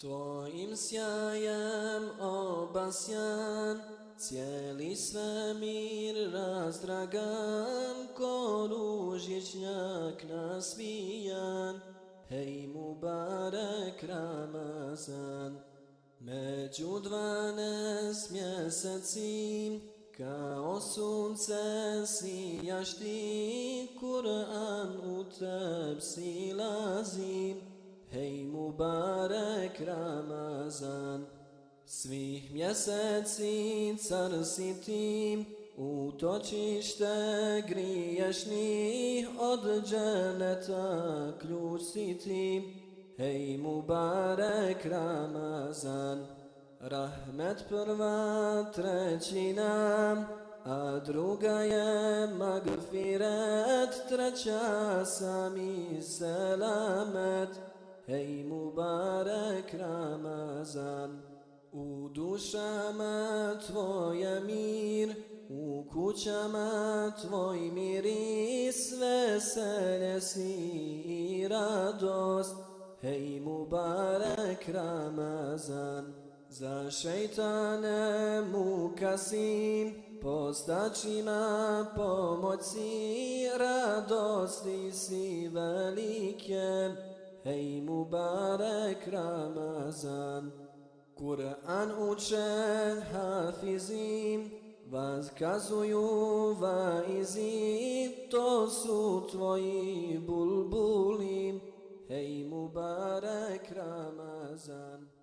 Tvojim sjajem obasjan, cijeli svemir razdragan, ko ružičnjak nasvijan. Hej Mubarek Ramazan, među 12 mjeseci, kao sunce sijaš ti, Kur'an u teb silazi. Hej Mubarek Ramazan, svih mjeseci car si ti, utočište griješnih, od dženeta ključ si ti. Hej Mubarek Ramazan, rahmet prva trećina, a druga je magfiret, treća sami selamet. Hej Mubarek Ramazan, u dušama tvoje mir, u kućama tvoj miris, veselje si i radost. Hej Mubarek Ramazan, za šejtane muka si, postačima pomoći, radosti si velike. Hej Mubarek Ramazan, Kur'an uče hafizi, vazkazuju vaizi, to su tvoji bulbuli. Hej Mubarek Ramazan.